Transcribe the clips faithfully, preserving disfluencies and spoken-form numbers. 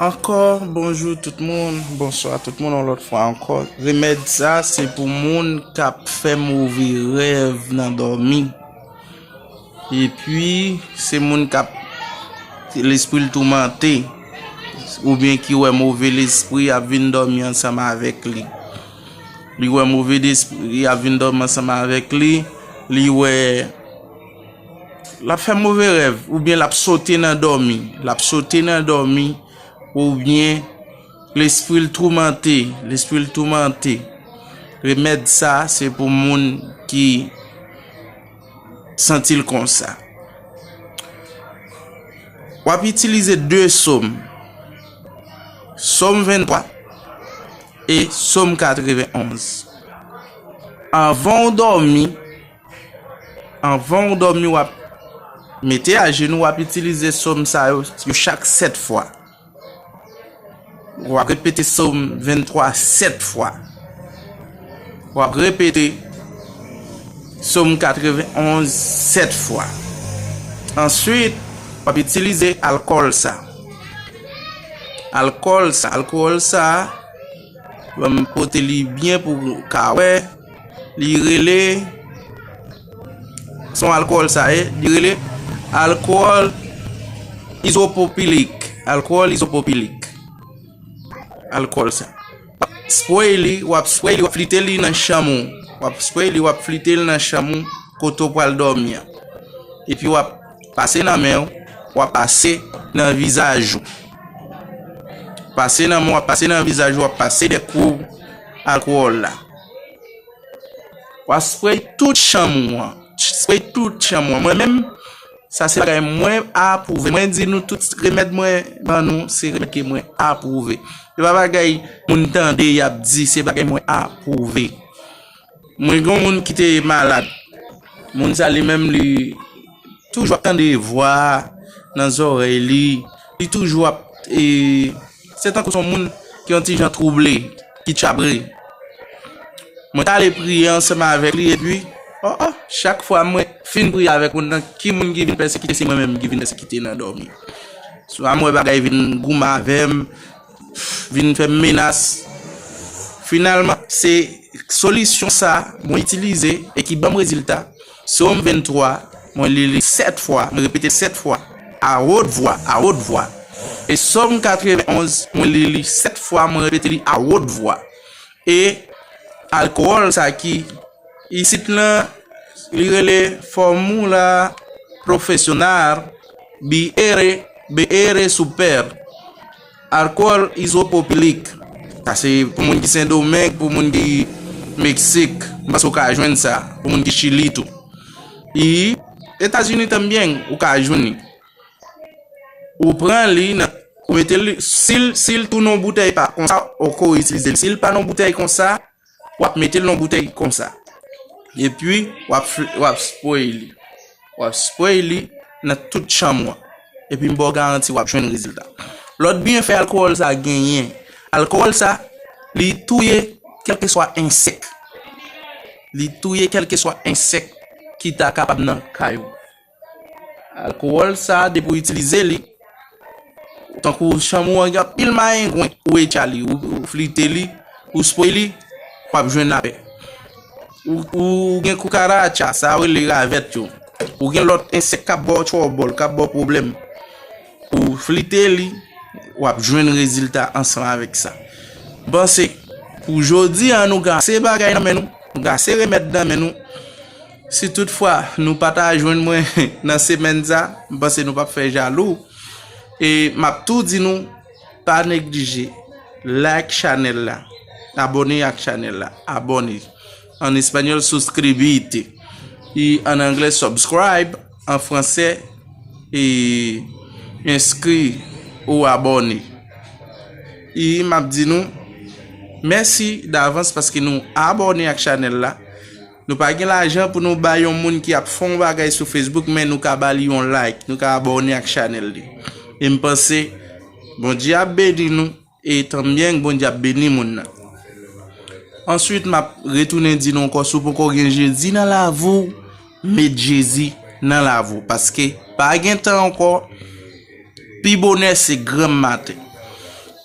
Ankò, bonjou tout moun, bonswa tout moun, yon lòt fwa ankò. Remèd sa, se pou moun k ap fè move rèv nan dòmi. Epi, se moun k ap, lespri l toumante, oubyen ki wè move lespri ap vin dòmi ansanm avèk li. Li wè move lespri ap vin dòmi ansanm avèk li. Li wè, l ap fè move rèv, oubyen l ap sote nan dòmi. L ap sote nan dòmi, oubyen lespri l toumante, lespri l toumante. Remèd sa, se pou moun ki santi l konsa. W ap itilize de sòm, Sòm venntwa e Sòm katrevenonz. Anvan w dòmi, anvan w dòmi, w ap mete ajenou, w ap itilize sòm sa yo, yo chak sèt fwa. W ap repete Sòm venntwa sèt fwa. W ap repete Sòm katrevenonz sèt fwa. Answit, w ap itilize alkòl sa. Alkòl sa, alkòl sa, ban m pote li byen pou w ka wè. Li rele, se yon alkòl sa ye, li rele alkòl izopopilik. Alkòl izopopilik. Alkòl sa. W ap spray li, w ap spray li, w ap flite li nan chanm ou. W ap spray li, w ap flite li nan chanm ou, kote w pral dòmi an. Epi w ap pase nan men w, w ap pase nan vizaj ou. Pase nan men w, w ap pase nan vizaj ou, w ap pase de kou alkòl la. W ap spray tout chanm ou an. Spray tout chanm ou an. Mwen menm, sa se bagay mwen apwouve. Mwen di nou tout remèd mwen ban nou, se remèd ke mwen apwouve. Se pa bagay moun tande y ap di, se bagay mwen apwouve. Mwen gen yon moun ki te malad. Moun sa li menm li toujou ap tande vwa nan zòrèy li. Li toujou ap, e, se tankou se yon moun ki yon ti jan twouble, ki tchabre. Mwen t ale priye ansanm avèk li, epi, o, o, chak fwa mwen fin priye avèk moun nan, ki moun ki vin pèsekite, se mwen menm ki vin pèsekite nan dòmi. Swa m wè bagay vin goumen avè m, vin fè m menas. Finalman, se solisyon sa mwen itilize e ki ban m rezilta. Sòm venntwa, mwen li li sèt fwa, mwen repete sèt fwa, à haute voix, à haute voix. E Sòm katrevenonz, mwen li li sèt fwa, mwen repete li à haute voix. E alkòl sa ki isit lan, li rele formula profesional, beere, beere super. Alkòl izopopilik. Sa se pou moun ki Sendomeng, pou moun ki Meksik. M panse w ka jwenn sa. Pou moun ki Chili tou. E Etazini tanbyen, ou ka jwenn li. Ou pran li, nan, ou mete li, si l, si l tou nan bouteil pa konsa, ou ko itilize li. Si l pa nan bouteil konsa, w ap mete l nan bouteil konsa. Epi, w ap fl-, w ap spray li. W ap spray li nan tout chanm ou an. Epi m ba w garanti w ap jwenn rezilta. Lòt byenfè alkòl sa genyen. Alkòl sa, li touye kèlkeswa ensèk. Li touye kèlkeswa ensèk ki ta kapab nan kay ou. Alkòl sa, depi w itilize li, tankou chanm ou an gen anpil mayengwen, ou etcha li, ou, ou flite li, ou spray li, w ap jwenn lapè. Ou, ou gen koukaracha, sa yo rele ravèt yo. Ou gen lòt ensèk k ap ba w twòbòl, k ap ba w pwoblèm. Ou flite li, w ap jwenn rezilta ansanm avèk sa. M panse, pou jodi a, nou gen ase bagay nan men nou, nou gen ase remèd nan men nou. Si toutfwa nou pa ta jwenn mwen nan semèn sa, m panse nou p ap fè jalou. E m ap tou di nou, pa neglije like chanèl la, abòne ak chanèl la, abòne. An espanyòl, suscribite. E an anglè, subscribe. An fransè, e, inscrit ou abonné. E m ap di nou, mèsi davans paske nou abòne ak chanèl la. Nou pa gen lajan pou nou bay yon moun ki ap fè yon bagay sou Facebook, men nou ka ba li yon like, nou ka abòne ak chanèl li. E m panse, Bondye ap beni nou, e tanbyen Bondye ap beni moun nan. Answit, m ap retounen di nou ankò, si w poko gen Jezi nan lavi w, met Jezi nan lavi w. Paske pa gen tan ankò, pi bonè se granm maten.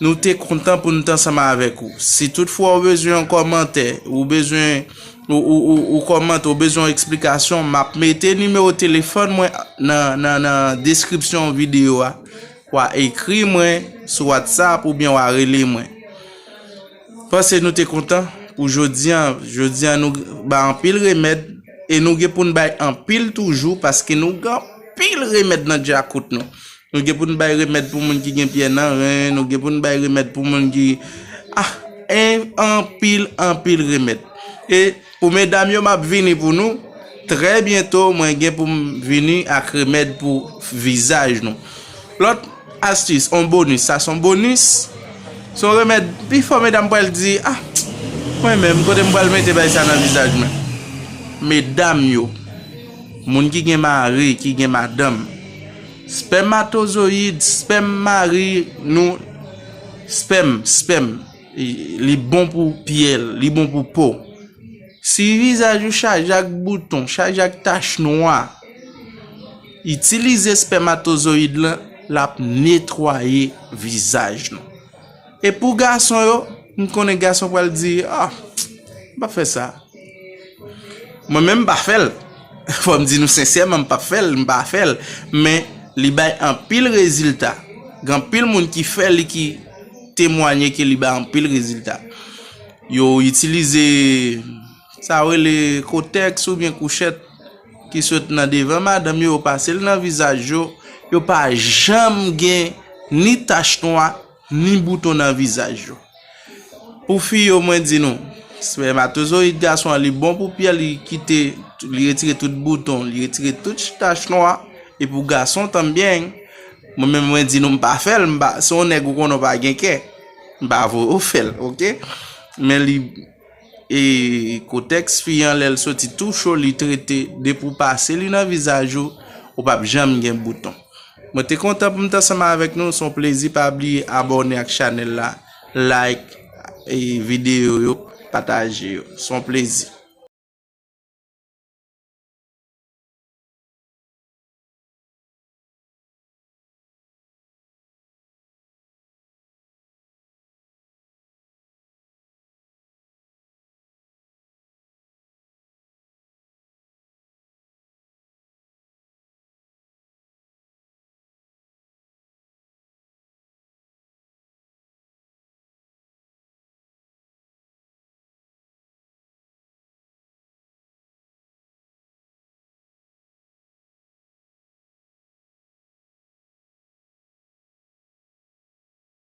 Nou te kontan pou n t ansanm avèk ou. Si toutfwa ou bezwen yon kòmantè, ou bezwen ou, ou, ou, ou kòmantè, ou bezwen yon eksplikasyon, m ap mete nimewo telefòn mwen nan, nan, nan deskripsyon videyo a. W a ekri mwen sou WhatsApp oubyen w a rele mwen. Panse nou te kontan pou jodi a. Jodi a nou bay anpil remèd e nou gen pou n bay anpil toujou paske nou gen anpil remèd nan djakout nou. Nou gen pou n bay remèd pou moun ki gen pyè nan ren, nou gen pou n bay remèd pou moun ki, ah, en, anpil, anpil remèd. E pou medam yo, m ap vini pou nou. Trè byento, mwen gen pou m vini ak remèd pou vizaj nou. Lòt astis, on bonis. Sa se on bonis. Se on remèd, pifò medam pral di, ah, mwen menm, kote m pral mete bay sa nan vizaj mwen? Medam yo, moun ki gen mari, ki gen madanm, spèmatozoyid, spèm mari nou, spèm, spèm, li bon pou pyè, li bon pou po. Si vizaj ou chaje ak bouton, chaje ak tach nwa, itilize spèmatozoyid lan, l ap netwaye vizaj nou. E pou gason yo, m konnen gason pral di, ah, m p ap fè sa. Mwen menm, m pa fè l. Fò m di nou sensèman, m p ap fè l, m pa fè l. Men, li bay anpil rezilta. Gen anpil moun ki fè li ki temwanye ke li bay anpil rezilta. Yo itilize sa yo rele kotèks oubyen kouchèt ki sot nan devan madanm yo, yo pase l nan vizaj yo, yo pa janm gen ni tach nwa, ni bouton nan vizaj yo. Pou fi yo, mwen di nou, spèmatozoyid gason an, li bon pou pyè, li kite, li retire tout bouton, li retire tout tach nwa. E pou gason tanbyen, mwen menm, mwen di nou, m pa fè l, m pa, se yon nèg ou konnen w pa gen kè. M pa voye w fè l, oke? Men li, e kotèks fi an, lè l soti tou cho, li trete, depi w pase li nan vizaj ou, ou p ap janm gen bouton. Mwen te kontan pou m t ansanm avèk nou. Se yon plezi. Pa bliye abòne ak chanèl la, like, e videyo yo, pataje yo. Se yon plezi.